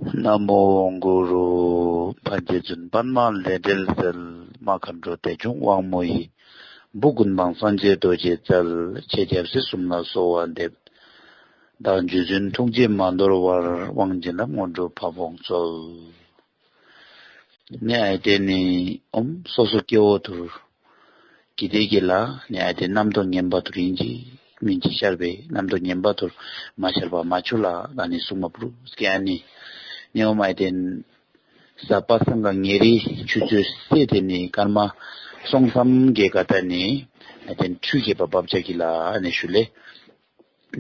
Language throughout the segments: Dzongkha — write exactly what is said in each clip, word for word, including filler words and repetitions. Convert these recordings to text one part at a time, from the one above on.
ན་མོ་གུ་རུ། ཕན་བདེ་རྫུན་པདྨ་ལས་འབྲེལ་གསལ། མ་མཁའ་འགྲོ་དྲེགས་འཇོམས་དབང་མོ་ཡི། བུ་ཀུན་སྤངས་སངས་རྒྱས་རྡོ་རྗེ་རྩལ། ཆེ་རྒྱབ་སྲིད་གསུམ་ལ་གསོལ་བ་འདེབས། བདག་རྒྱུད་འཛིན་ཐུགས་རྗེས་མ་འདོར་བར། དབང་བྱིན་རླབས་སྔོན་འགྲོ་ཕ་བོང་ཚོལ། ནི་ཨའི་ཏེན་ནི་ཨོམ་སོ་སོ་སྐྱེ་བོ་ཐུར་གི་དེ་གི་ལ་ནི་ཨའི་ཏེན་རྣམ་རྟོག་ངན་པ་ཐུར་ཨིན་ཅི་མིན་ཅི་ཤར་བའི་རྣམ་རྟོག་ངན་པ་ཐུར་མ་ཤར་བ་མ་ཆུ་ལ་ད་ནི་གསུང་མ་པུ་རུ་སྐྱེ་ཨ་ནི། ནི་ཨོམ་ཨའི་ཏེན་ས་པ་སངས་ག་ཉེ་རི་ཆུ་ཚོད་སེ་ཏེ་ནི་སྐར་མ་སོང་སམ་གེ་ག་ད་ནི་ཨའི་ཏེན་ཁྲུས་ཁེ་པ་བབ་ཅ་གི་ལ་ཨ་ནི་ཞུ་ལེ།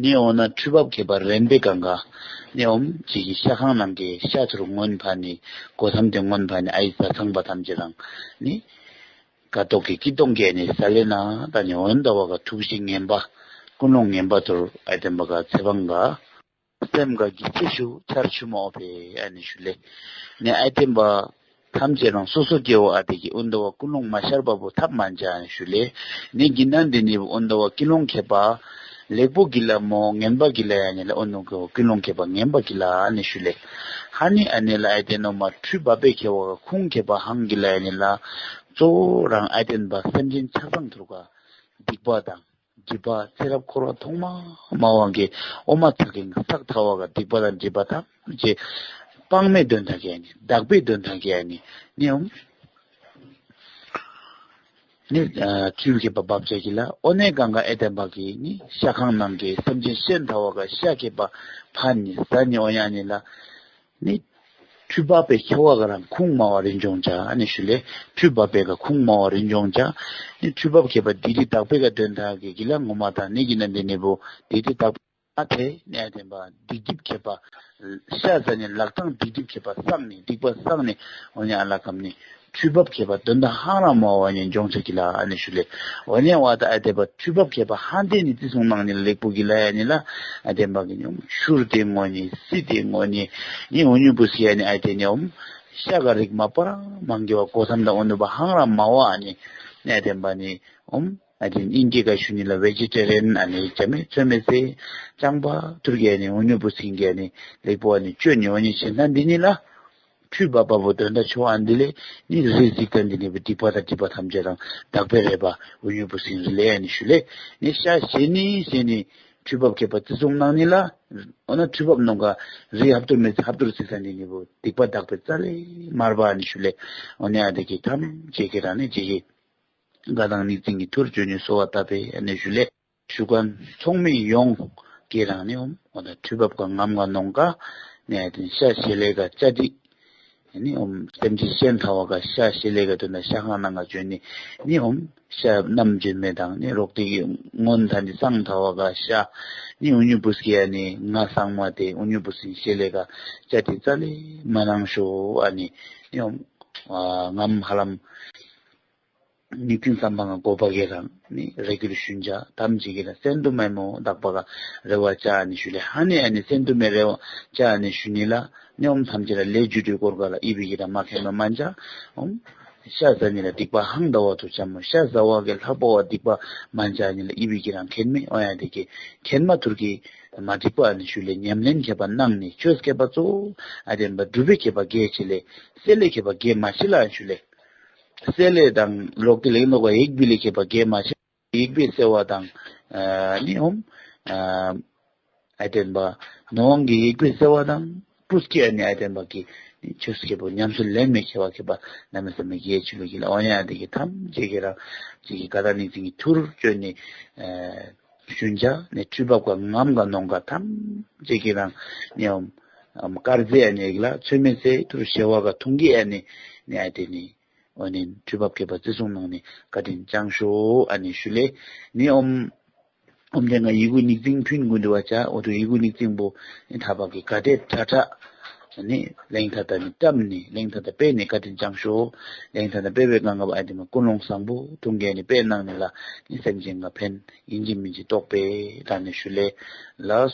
ནི་འོ་ན་ཁྲུས་བབ་ཁེ་པ་རན་པེ་གང་ག་ནི་ཨོམ་ཅིག་གི་ཤ་ཁང་ནང་གི་ཤ་ཚུར་སྔོན་ཕ་ནི་གོ་ཐམ་དེ་སྔོན་ཕ་ནི་ཨའི་ས་ཚང་པ་ཐམས་ཅད་རང་ནི་ཀ་ཏོག་གི་ཀི་ཏོང་གི་ནི་ས་ལེ་ན་ད་ནི་འོན་ད་བ་ག་ཐུགས་རྗེ་ངན་པ་ཀུན་སློང་ངན་པ་ཐུར་ཨའི་ཏེན་པ་ག་ཚེ་བང་ག་སེམས་ག་གི་ཚེ་ཤུ་ཆར་ཆུ་མོ་པེ་ཨ་ནི་ཞུ་ལེ། ནི་ཨའི་ཏེན་པ་ཐམས་ཅད་རང་སོ་སོ་སྐྱེ་བོ་ཨ་དེ་གི་འོན་ཏོ་བ་ཀུན་སློང་མ་ཤར་བ་བུ་ཐབས་མ་འཇའ་ཨ་ནི་ཞུ་ལེ། ནི་གི་ནན་དེ་ནི་བུ་འོན་ཏོ་བ་ཀུན་སློང་ཁེ་པ་ལེགས་པོ་གི་ལ་མོ་ངན་པ་གི་ལ་ཡ་ནི་ལ་འོན་ཏོ་ཀུན་སློང་ཁེ་པ་ངན་པ་གི་ལ་ཨ་ནི་ཞུ་ལེ། ཧ་ནི་ཨ་ནི་ལ་ཨའི་ཏེན་ནོ་མ་ཁྲུས་བབ་པེ་ཁེ་བ་ཁུང་ཁེ་པ་ཧང་གི་ལ་ཡ་ནི་ལ་གཙོ་བོ་རང་ཨའི་ཏེན་པ་སེམས་ཅན་ཆ་ཚང་ཐུར་ག་སྡིག་པ་དང་སྒྲིབ་པ་ཚེ་རབས་འཁོར་བ་ཐོག་མ་མ་བ་གི་ཨོ་མ་ཚ་གི་བསགས་ཐ་བ་ག་སྡིག་པ་དང་སྒྲིབ་པ་ཐམས་ཅད་སྤང་མེ་དོན་ཐ་གི་ཨ་ནི་དག་པེ་དོན་ཐ་གི་ཨ་ནི་ནི་ཨོམ་ནི་ཨ་ཁྲུས་ཁེ་པ་བབ་ཅ་གི་ལ་འོ་ནེ་གང་ག་ཨའི་ཏེན་པ་གི་ནི་ཤ་ཁང་ནང་གི་སེམས་ཅན་ཤན་ཐ་བ་ག་ཤ་ཁེ་པ་ཕ་ནི་ས་ནི་འོ་ཡ་ནི་ལ་ནི་ཁྲུས་བབ་པེ་ཁེ་བ་ག་རང་ཁུང་མ་བ་རིན་འབྱུང་ཅ་ཨ་ནི་ཞུ་ལེ། ཁྲུས་བབ་པེ་ག་ཁུང་མ་བ་རིན་འབྱུང་ཅ། ནི་ཁྲུས་བབ་ཁེ་པ་དེ་དེ་དག་པེ་ག་དོན་ཐ་གི་གི་ལ་ངོ་མ་ད་ནི་གི་ནན་དེ་ནི་བུ་དེ་དེ་དག་པེ་ཨ་ཐེ་ནི་ཨའི་ཏེན་པ་སྡིག་སྒྲིབ་ཁེ་པ་ཤ་ཟ་ནི་ལག་ཐང་སྡིག་སྒྲིབ་ཁེ་པ་བསགས་ནི་སྡིག་པ་བསགས་ནི་འོ་ནི་ཨ་ལ་ཀམ་ནི་ཁྲུས་བབ་ཁེ་པ་དོན་དག་ཧང་རང་མ་བ་ནི་འབྱུང་ཅ་གི་ལ་ཨ་ནི་ཞུ་ལེ། འོ་ནི་བ་ད་ཨའི་ཏེན་པ་ཁྲུས་བབ་ཁེ་པ་ཧང་དེ་ནི་ཅི་གསུང་ནང་ནི་ལེགས་པོ་གི་ལ་ཡ་ནི་ལ་ཨའི་ཏེན་པ་གི་ནི་ཤུར་དེ་ངོ་ནི་སི་དེ་ངོ་ནི་ནི་འུ་ཉུ་བུ་སི་ཡ་ནི་ཨའི་ཏེན་ནི་ཨོམ་ཤ་ག་རིགས་མ་པ་རང་མང་གི་བ་གོ་ཐམ་དང་འོ་ནུ་བ་ཧང་རང་མ་བ་ཨ་ནི་ནི་ཨའི་ཏེན་པ་ནི་ཨོམ་ཨའི་ཏེན་ཨིན་གི་ག་ཞུ་ནི་ལ་བེ་ཇི་ཊེ་རི་ཡན་ཨ་ནི་ཅ་མེ་ཚོད་མེ་སེ་ཅང་པ་ཐུར་གི་ཨ་ནི་འུ་ཉུ་བུ་སི་གི་ཨ་ནི་ལེགས་པོ་ཨ་ནི་ཅོ་ནི་འོ་ནི་ཅི་ན་འདི་ནི་ལ་ཁྲུས་བབ་པ་བུ་དོན་དག་ཆོ་ཨ་འདི་ལེ། ནི་རི་ཟིག་ཏན་འདི་ནི་བུ་སྡིག་པ་དང་སྒྲིབ་པ་ཐམས་ཅད་རང་དག་པེ་རེ་བ་འུ་ཉུ་བུ་སི་རི་ལེ་ཨ་ནི་ཞུ་ལེ། ནི་ཤ་ཤེ་ནི་ཤེ་ནི་ཁྲུས་བབ་ཁེ་པ་ཅི་གསུང་ནང་ནི་ལ་འོ་ན་ཁྲུས་བབ་ནང་ག་རི་ཧབ་ཏུ་མེ་ཧབ་ཏུ་རི་ཟིག་ཏན་འདི་ནི་བུ་སྡིག་པ་དག་པེ་རྩ་ལེ་མར་བ་ཨ་ནི་ཞུ་ལེ། འོ་ནི་ཨ་དེ་གི་ཐམས་ཅད་གི་རང་ནི་ཅིག་གི་ག་དང་ནི་ཅིག་གི་ཐུར་ཅོ་ནི་གསོལ་བ་བཏབ་པེ་ཨ་ནི་ཞུ་ལེ། ཞུ་ཁན་ཚོགས་མི་ཡོངས་ཀྱིས་རང་ནི་ཨོམ་འོ་ད་ཁྲུས་བབ་ཀ་ངམ་ག་ནོང་ཀ་ནི་ཨ་དེ་ཤ་ཤེ་ལེ་ག་ཅ་དི་ནི་ཨོམ་སེམས་ཅན་ཤན་ཐ་བ་ག་ཤ་ཤེ་ལེ་ག་དོན་ན་ཤ་ཁང་ནང་ག་ཅོ་ནི་ནི་ཨོམ་ཤ་ནམ་ཅོ་མེ་དང་ནི་རོག་ཏི་གི་སྔོན་ཐ་ནི་སང་ཐ་བ་ག་ཤ་ནི་འུ་ཉུ་བུ་སི་ཡ་ནི་ང་སང་མ་དེ་འུ་ཉུ་བུ་སི་ཤེ་ལེ་ག་ཅ་དི་རྩ་ལེ་མ་ནང་ཤོ་ཨ་ནི་ནི་ཨོམ་ཨ་ངམ་ཧ་ལམ་ནི་ཀིན་སམ་བང་གོ་བ་གེ་རང་ནི་རེ་གུ་ལི་ཤུན་ཅ་ཐམས་ཅད་གེ་རང་སེན་དུ་མེ་མོ་དག་པ་ག་རེ་བ་ཅ་ནི་ཞུ་ལེ། ཧ་ནི་ཨ་ནི་སེན་དུ་མེ་རེ་བ་ཅ་ནི་ཞུ་ནི་ལ་ནི་ཨོམ་ཐམས་ཅད་ལ་ལེ་ཇུ་ཏུ་སྐོར་ག་ལ་ཨི་བི་གེ་རང་མ་ཁེན་མ་མན་ཅ། ཨོམ་ཤ་ཟ་ནི་ལ་སྡིག་པ་ཧང་ད་བ་ཐུ་ཅ་མོ་ཤ་ཟ་བ་གེ་ལྷག་པ་བ་སྡིག་པ་མན་ཅ་ནི་ལ་ཨི་བི་གེ་རང་ཁེན་མེ། འོ་ཡ་དེ་གེ་ཁེན་མ་ཐུར་གི་མ་སྡིག་པ་ནི་ཞུ་ལེ། ཉམས་ལེན་ཁེ་པ་གནང་ནི་ཆོས་ཁེ་པ་གཙོ་ཨ་དེན་པ་སྒྲུབ་པེ་ཁེ་པ་གེ་ཅི་ལེ། སེ་ལེ་ཁེ་པ་གེ་མ་ཅི་ལ་ཞུ་ལེ། སེ་ལེ་དང་ལོག་ཏི་ལེ་ནོ་ག་ཡིག་བི་ལེ་ཁེ་པ་གེ་མ་ཅི་ཡིག་བི་སེ་བ་དང་ཨ་ནི་ཨོམ་ཨ་ཨའི་ཏེན་པ་ནོ་ཝང་གི་ཡིག་བི་སེ་བ་དང་པུས་ཀི་ཨ་ནི་ཨའི་ཏེན་པ་གི་ཆོས་ཁེ་པོ་ཉམས་སུ་ལེན་མེ་ཁེ་བ་ཁེ་པ་ན་མེ་ས་མེ་གེ་ཅི་ལུ་གི་ལ། འོ་ཡ་དེ་གི་ཐམས་ཅད་གེ་རང་ཅི་གི་ག་ད་ནི་ཅི་གི་ཐུར་ཅོ་ནི་ཨ་ཤུན་ཅ་ནི་ཁྲུས་བབ་ཀ་ངམ་ག་ནོང་ག་ཐམས་ཅད་གེ་རང་ནི་ཨོམ་ཨམ་དཀར་ཟས་ཨ་ནི་གི་ལ་ཚོད་མེ་ཟས་ཐུར་ཤེ་བ་ག་ཐུང་གི་ཨ་ནི་ནི་ཨའི་ཏེན་ནི་འོ་ནི་ཁྲུས་བབ་ཁེ་པ་ཅི་གསུང་ནང་ནི་བཀའ་དྲིན་བསྐྱང་ཤོ་ཨ་ནི་ཞུ་ལེ། ནི་ཨོམ་ཨོམ་དེ་ང་ཡི་གུ་ཉིག་ཙིང་ཕིན་གུན་དུ་བ་ཅ་འོ་ཐུ་ཡི་གུ་ཉིག་ཙིང་པོ་ནི་ཐ་བ་གི་ག་དེ་ཁྲ་ཁྲ་ནི་ལེང་ཐ་ཐ་ནི་ཏམ་ནི་ལེང་ཐ་ཐ་པེ་ནི་བཀའ་དྲིན་བསྐྱང་ཤོ། ལེང་ཐ་ཐ་པེ་བེ་གང་ག་བ་ཨའི་ཏེན་མ་ཀུན་སློང་བཟང་པོ་ཐུང་གེ་ནི་པེ་ནང་ནི་ལ་ནི་སེམས་ཅན་ག་ཕན་ཨིན་ཅི་མིན་ཅི་རྟོགས་པེ་ད་ནི་ཞུ་ལེ། ལ་